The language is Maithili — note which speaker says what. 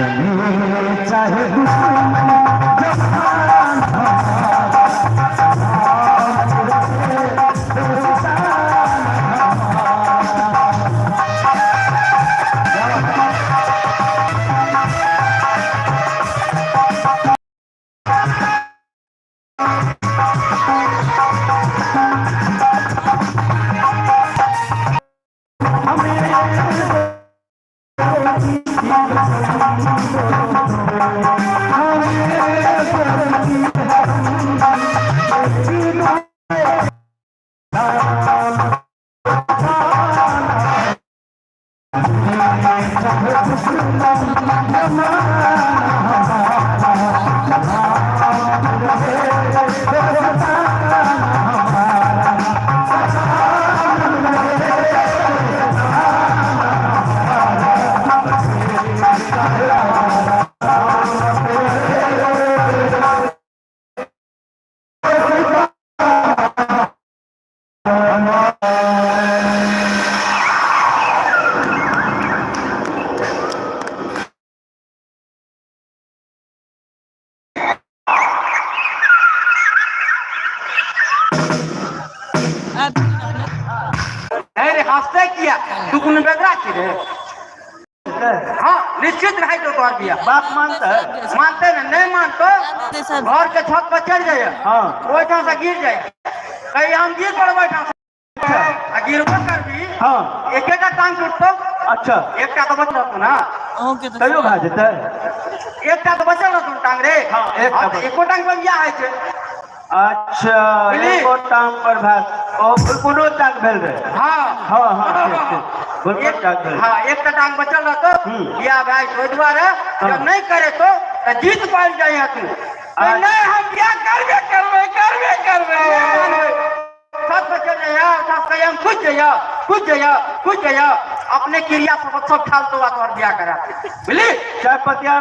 Speaker 1: बने चाहे दुश्मन जमाना हमारा, दोस्ताना हमारा। क्या बात है?
Speaker 2: नहीं रे, हंसते किया तू कोनो बेदरा छी रे? हाँ, निश्चित रहे तो तोहर बियाह।
Speaker 3: बाप मानता है?
Speaker 2: मानते ना, नहीं मानतो घर के छत पर चढ़ जाइए। ओहिठाम से गिर जाए, कहीं हम गिर पड़बै ओहिठाम से आ गिरबो करबी। एकेटा टांग टूटतो। एकटा तऽ बचल रहतो ना।
Speaker 3: तैयो भए जेतै।
Speaker 2: एकटा तऽ बचल रहतो ने टांग रे।
Speaker 3: हाँ, एकटा
Speaker 2: हाँ, तऽ
Speaker 3: बचल।
Speaker 2: एको टांग पर बियाह होइ छै।
Speaker 3: अच्छा।
Speaker 2: बुझली?
Speaker 3: एको टांग पर भए ओ कोनो टांग भेल रहे?
Speaker 2: हाँ।
Speaker 3: हाँ हाँ, ठीक ठीक, भुलको टांग भेल।
Speaker 2: हाँ, एकटा टांग बचल रहतो। बियाह भए जेतौ। ओहि दुआरे जब नहि करे तो तऽ जीत पाबि जाइ तू। नहीं, हम बियाह करबे करबै, करबे करबै। छत पर चल जाइए, छत पर हम कूद जाइए, कूद जाइए, कूद जाइए, अपने क्रिया सब सब ठाल तो तोहर बियाह करा, बुझली?
Speaker 3: चाय पतिया।